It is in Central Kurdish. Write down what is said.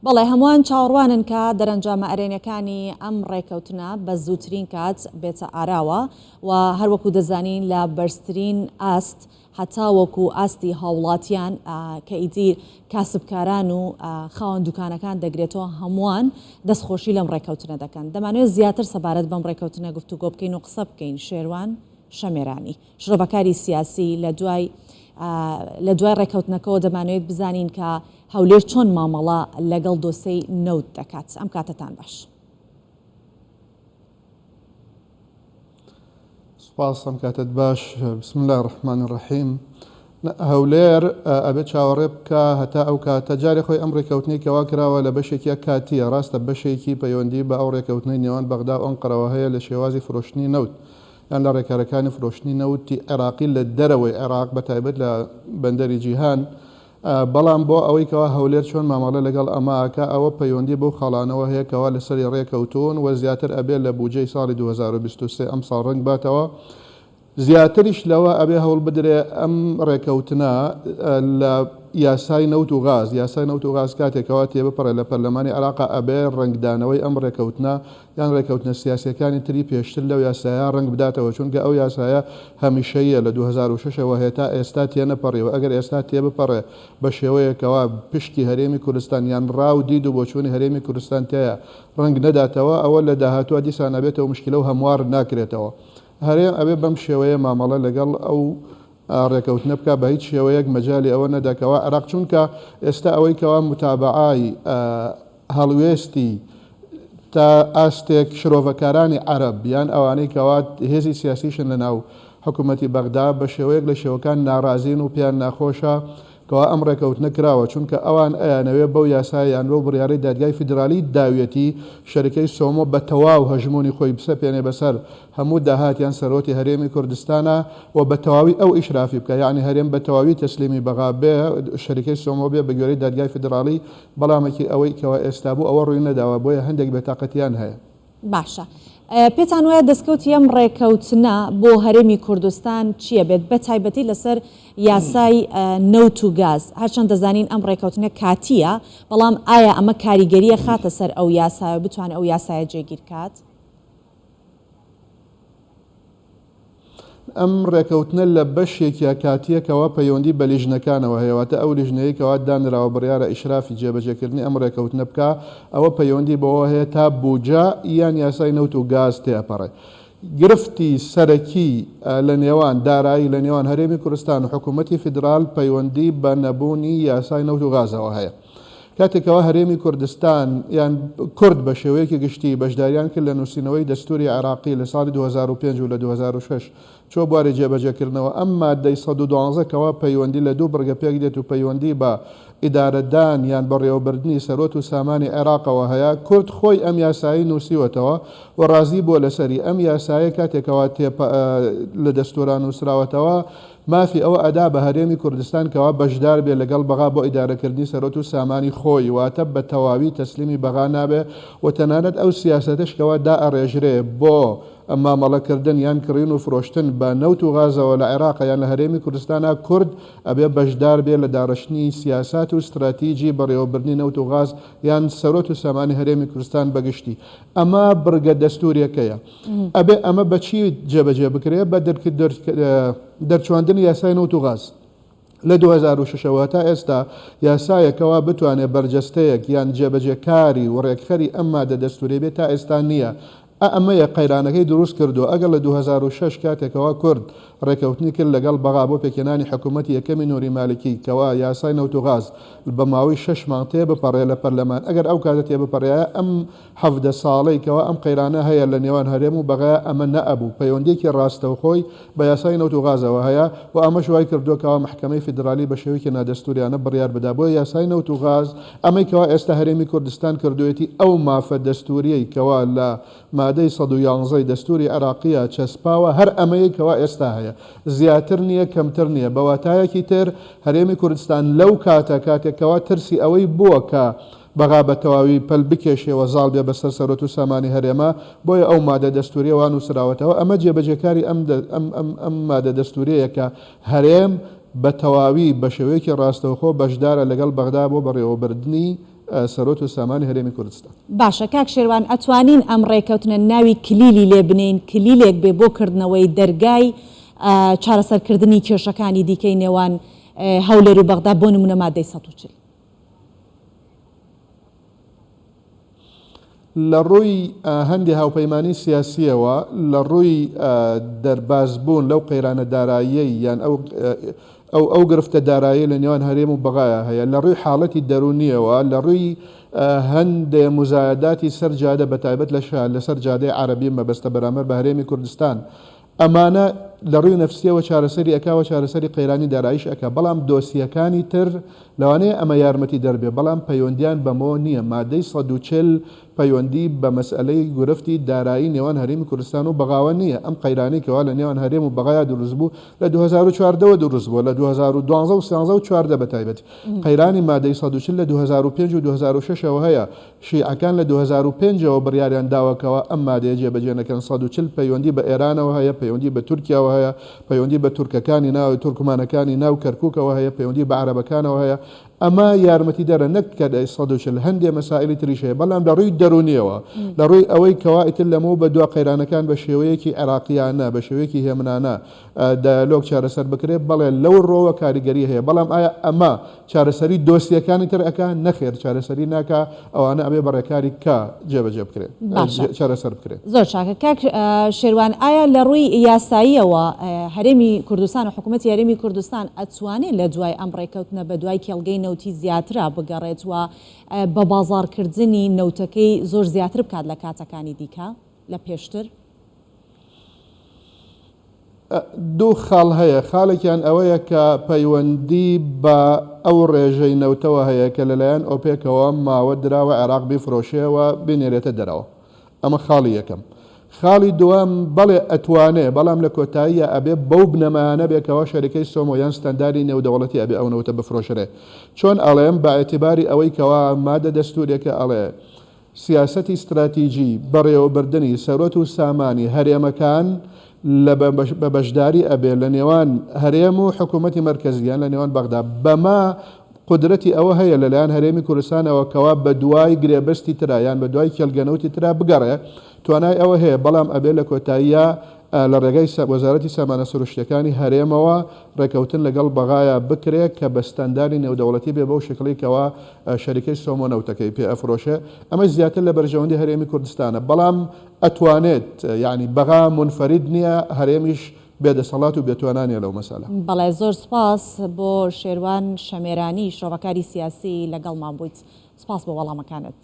بەڵێ هەمووان چاوەڕوانن کە دەرەنجامە ئەرێنیەکانی ئەم ڕێکەوتنە بە زووترین کات بێتە ئاراوە و هەروەکو دەزانین لە بەرزترین ئاست هەتاوەکو ئاستی هاوڵاتیان کە ئیدی کاسبکاران و خاوەن دوکانەکان دەگرێتەوە هەمووان دەستخۆشی لەم ڕێکەوتنە دەکەن. دەمانەوێت زیاتر سەبارەت بەم ڕێکەوتنە گفتوگۆ بکەین و قسە بکەین شێروان شەمێرانی شرۆڤەکاری سیاسی لە دوای لە دوای ڕێکەوتنەکەوە دەمانەوێت بزانین کە هەولێر چۆن مامەڵە لەگەڵ دۆسێی نەوت دەکات. ئەم کاتەتان باش. سوپاس ئەم کاتەت باش. بسم اللە الرحمن الرحیم هەولێر ئەبێ چاوەڕێ بکا هەتا ئەو کاتە جارێ خۆی ئەم ڕێکەوتنەی کەوا کراوە لە بەشێکیا کاتیە ڕاستە بەشێکی پەیوەندی بە ئەو ڕێکەوتنەی نێوان بەغدا و ئەنقەرەوە هەیە لە شێوازی فرۆشتنی نەوت یان لە ڕێکارەکانی فرۆشتنی نەوتی عێراقی لە دەرەوەی عێراق بە تایبەت لە بەندەری جیهان بەڵام بۆ ئەوەی کەوا هەولێر چۆن مامەڵە لەگەڵ ئەمە ئەکا ئەوە پەیوەندی بەو خاڵانەوە هەیە کەوا لەسەری ڕێکەوتوون و زیاتر ئەبێ لە بوجەی ساڵی 2023 ئەمساڵ ڕەنگ باتەوە زیاتریش لەوە ئەبێ هەوڵ بدرێ ئەم ڕێکەوتنە لە یاسای نەوت و غاز یاسای نەوت و غاز کاتێک کەوا تێبپەڕێ لە پەرلەمانی عێراقا ئەبێ ڕەنگدانەوەی ئەم ڕێکەوتنە یان ڕێکەوتنە سیاسیەکانی تری پێشتر لەو یاسایە ڕەنگ بداتەوە، چونکە ئەو یاسایە هەمیشەییە لە 2006 ەوە هەیە تا ئێستا تێنەپەڕیوە، ئەگەر ئێستا تێبپەڕێ بە شێوەیەک کەوا پشکی هەرێمی کوردستان یان ڕا و دید و بۆچوونی هەرێمی کوردستان تیایا ڕەنگ نەداتەوە ئەوە لە داهاتووە دیسان ئەبێتەوە مشکیلە و هەموار ناکرێتەوە. هەرێم ئەبێ بەم شێوەیە مامەڵە لەگەڵ ئەو ڕێکەوتنە بکا بە هیچ شێوەیەک مەجالی ئەوە نەدا کەوا عێراق چونکە ئێستا ئەوەی کەوا متابەعای هەڵوێستی تا ئاستێک شرۆڤەکارانی عەرەب یان ئەوانەی کەوا هێزی سیاسیشن لە ناو حکوومەتی بەغدا بە شێوەیەک لە شێوەکان ناڕازین و پێیان ناخۆشە کەوا ئەم ڕێکەوتنە کراوە چونکە ئەوان ئەیانەوێ بەو یاسایە یان بەو بڕیارەی دادگای فیدرالی داویەتی شەریکەی سۆمۆ بە تەواو هەژموونی خۆی بسەپێنێ بەسەر هەموو داهات یان سەروەتی هەرێمی کوردستانا و بە تەواوی ئەو ئیشرافی بکا یەعنی هەرێم بە تەواوی تەسلیمی بەغا بێ شەریکەی سۆمۆ بێ بە گوێرەی دادگای فیدراڵی بەڵامەکی ئەوەی کەوا ئێستا بوو ئەوە ڕووی نەداوە بۆیە هەندێک بێتاقەتیان هەیە. باشە پێتان وایە دەستکەوتی ئەم ڕێکەوتنە بۆ هەرێمی کوردستان چیە بێت بە تایبەتی لەسەر یاسای نەوت و گاز هەرچەند دەزانین ئەم ڕێکەوتنە کاتیە بەڵام ئایا ئەمە کاریگەریە خاتە سەر ئەو یاسایە و بتوانێت ئەو یاسایە جێگیر کات؟ ئەم ڕێکەوتنە لە بەشێکیا کاتییە کەوا پەیوەندی بە لیژنەکانەوە هەیە، واتە ئەو لیژنەیەی کەوا دانراوە بڕیارە ئیشرافی جێبەجێکردنی ئەم ڕێکەوتنە بکا، ئەوە پەیوەندی بەوەوە هەیە تا بوجە یان یاسای نەوت و گاز تێئەپەڕێ. گرفتی سەرەکی لە نێوان دارایی لە نێوان هەرێمی کوردستان و حکوومەتی فیدرال پەیوەندی بە نەبوونی یاسای نەوت و غازەوە هەیە. کاتێک کەوا هەرێمی کوردستان یان کورد بە شێوەیەکی گشتی بەشداریان کرد لە نووسینەوەی دەستووری عێراقی لە ساڵی 2005 و لە 2006 چووە بواری جێبەجێکردنەوە ئەم ماددەی 112 کەوا پەیوەندی لە دوو بڕگە پێک دێت و پەیوەندی بە ئیدارەدان یان بەڕێوەبردنی سەروەت و سامانی عێراقەوە هەیە کورد خۆی ئەم یاسایەی نووسیوەتەوە و ڕازی بووە لەسەری ئەم یاسایە کاتێک کەوا تێپە لە دەستوورا نووسراوەتەوە مافی ئەوە ئەدا بە هەرێمی کوردستان کەوا بەشدار بێ لەگەڵ بەغا بۆ ئیدارەکردنی سەروەت و سامانی خۆی، واتە بە تەواوی تەسلیمی بەغا نابێ و تەنانەت ئەو سیاسەتەش کەوا دائەڕێژرێ بۆ مامەڵە کردن یان کڕین و فرۆشتن بە نەوت و غازەوە لە عێراق یان لە هەرێمی کوردستانا کورد ئەبێ بەشدار بێ لە داڕشتنی سیاسات و ستراتیجی بەڕێوەبردنی نەوت و غاز یان سەروەت و سامانی هەرێمی کوردستان بە گشتی. ئەمە بڕگە دەستووریەکەیە. ئەبێ ئەمە بە چی جێبەجێ بکرێ؟ بە دەرچواندنی یاسای نەوت و غاز. لە 2006 ەوە تا ئێستا یاسایەک کەوا بتوانێ بەرجەستەیەک یان جێبەجێکاری و ڕێکخەری ئەم مادە دەستووریە بێ تا ئێستا نییە. ئا ئەمەیە قەیرانەکەی دروست کردووە. ئەگەر لە 2006 کاتێک کەوا کورد ڕێکەوتنی کرد لەگەڵ بەغا بۆ پێکهێنانی حکوومەتی یەکەمی نوری مالکی کەوا یاسای نەوت و غاز بە ماوەی شەش مانگ تێبپەڕێ لە پەرلەمان ئەگەر ئەو کاتە تێبپەڕیایە ئەم 17 ساڵەی کەوا ئەم قەیرانە هەیە لە نێوان هەرێم و بەغایا ئەمە نەئەبوو، پەیوەندیەکی ڕاستەوخۆی بە یاسای نەوت و غازەوە هەیە و ئەمەش وای کردووە کەوا مەحکەمەی فیدرالی بە شێوەیەکی نادەستوریانە بڕیار بدا بۆیە یاسای نەوت و غاز ئەمەی کەوا ئێستا هەرێمی کوردستان کردوویەتی ئەو مافە دەستوریەی کەوا لە مادەی 111 ی دەستوری عێراقیا چەسپاوە هەر ئەمەیە کەوا ئێستا هەیە زیاتر نیە کەمتر نیە بە واتایەکی تر هەرێمی کوردستان لەو کاتە کاتێک کەوا ترسی ئەوەی بووە کە بەغا بە تەواوی پەل بکێشێ و زاڵ بێ بەسەر سەروەت و سامانی هەرێما، بۆیە ئەو مادە دەستووریە وا نووسراوەتەوە، ئەمە جێبەجێکاری ئەم ئەم ئەم ئەم مادە دەستووریەیە کە هەرێم بە تەواوی بە شێوەیەکی ڕاستەوخۆ بەشدارە لەگەڵ بەغدا بۆ بەڕێوەبردنی. سەروەت و سامانی هەرێمی کوردستان. باشە کاک شێروان ئەتوانین ئەم ڕێکەوتنە ناوی کلیلی لێ بنێین کلیلێک بێ بۆ کردنەوەی دەرگای چارەسەرکردنی کێشەکانی دیکەی نێوان هەولێر و بەغدا بۆ نمونە مادەی 140؟ لە ڕووی هەندێ هاوپەیمانی سیاسییەوە، لە ڕووی دەربازبوون لەو قەیرانە داراییەی یان ئەو ئەو ئەو گرفتە داراییەی لە نێوان هەرێم و بەغایا هەیە، لە ڕووی حاڵەتی دەروونییەوە، لە ڕووی هەندێ موزایەداتی سەر جادە بەتایبەت لە لەسەر جادەی عەرەبی مەبەستە بەرامبەر بە هەرێمی کوردستان، ئەمانە لە ڕووی نەفسیەوە چارەسەری ئەکا و چارەسەری قەیرانی داراییش ئەکا، بەڵام دۆسیەکانی تر لەوانەیە ئەمە یارمەتی دەر بێ، بەڵام پەیوەندیان بەمەوە نییە، مادەی 140 پەیوەندی بە مەسئەلەی گرفتی دارایی نێوان هەرێمی کوردستان و بەغاوە نییە، ئەم قەیرانەی کەوا لە نێوان هەرێم و بەغایا دروست بوو لە 2014 وە دروست بووە، لە 2012 و 13 و 14 بە تایبەتی قەیرانی مادەی 140 لە 2005 و 2006 ەوە هەیە، شیعەکان لە 2005 ەوە بڕیاریان داوە کەوا ئەم مادەیە جێبەجێ نەکەن، 140 پەیوەندی بە ئێرانەوە هەیە، پەیوەندی بە تورکیاوە هەیە، پەیوەندی بە تورکەکانی ناو تورکمانەکانی ناو کەرکوکەوە هەیە، پەیوەندی بە عەرەبەکانەوە هەیە، ئەمە یارمەتیدەرە نەک کە 140 هەندێ مەسائیلی تریش هەیە، بەڵام لە ڕووی دەروونیەوە، لە ڕووی ئەوەی کەوا ئیتر لەمەو بەدوا قەیرانەکان بە شێوەیەکی عێراقیانە، بە شێوەیەکی هێمنانە دایەلۆگ چارەسەر بکرێ، بەڵێ لەو ڕووەوە کاریگەری هەیە، بەڵام ئایا ئەمە چارەسەری دۆسیەکانی تر ئەکا؟ نەخێر چارەسەری ناکا، ئەوانە ئەبێ بە ڕێکاری کا جێبەجێ بکرێن، باشە چارەسەر بکرێن. زۆر چاکە کاک شێروان ئایا لە ڕووی یاساییەوە هەرێمی کوردستان و حکوومەتی هەرێمی کوردستان ئەتوانێ لە دوای ئەم ڕێککەوتنە بە دوای کێڵگەی نەوتی زیاترا بگەڕێت و بە بازاڕکردنی نەوتەکەی زۆر زیاتر بکات لە کاتەکانی دیکە لە پێشتر؟ دوو خاڵ هەیە، خاڵێکیان ئەوەیە کە پەیوەندی بە ئەو ڕێژەی نەوتەوە هەیە کە لەلایەن ئۆپێکەوە ماوە دراوە عێراق بیفرۆشێ و بینێرێتە دەرەوە. ئەمە خاڵی یەکەم. خاڵی دووەم، بەڵێ ئەتوانێ، بەڵام لە کۆتاییە ئەبێ بەو بنەمایانە بێ کەوا شەریکەی سۆمۆ یان ستانداری نێودەوڵەتی ئەبێ ئەو نەوتە بفرۆشرێ. چۆن ئەڵێم؟ بە ئیعتیباری ئەوەی کەوا مادە دەستوورێکە ئەڵێ سیاسەتی ستراتیجی بەڕێوەبردنی سەروەت و سامانی هەرێمەکان لە بە بەشداری ئەبێ لە نێوان هەرێم و حکوومەتی مەرکەزی یان لە نێوان بەغدا بەمە قودرەتی ئەوە هەیە لەلایەن هەرێمی کوردستانەوە کەوا بە دوای گرێبەستی ترا یان بە دوای کێڵگەنەوتی ترا بگەڕێ توانای ئەوە هەیە بەڵام ئەبێ لە کۆتاییا لە ڕێگای وەزارەتی سامانە سروشتیەکانی هەرێمەوە ڕێکەوتن لەگەڵ بەغایا بکرێ کە بە ستانداری نێودەوڵەتی بێ بەو شکڵی کەوا شەریکەی سۆمۆ نەوتەکەی پێ ئەفرۆشێ ئەمەش زیاتر لە بەرژەوەندی هەرێمی کوردستانە بەڵام ئەتوانێت یانی بەغا مونفەرید نیە هەرێمیش بێ دەسەڵات و بێ توانا نیە لەو مەسەلە. بەڵێ زۆر سوپاس بۆ شێروان شەمێرانی شرۆڤەکاری سیاسی لەگەڵمان بوویت سوپاس بۆ وەڵامەکانت.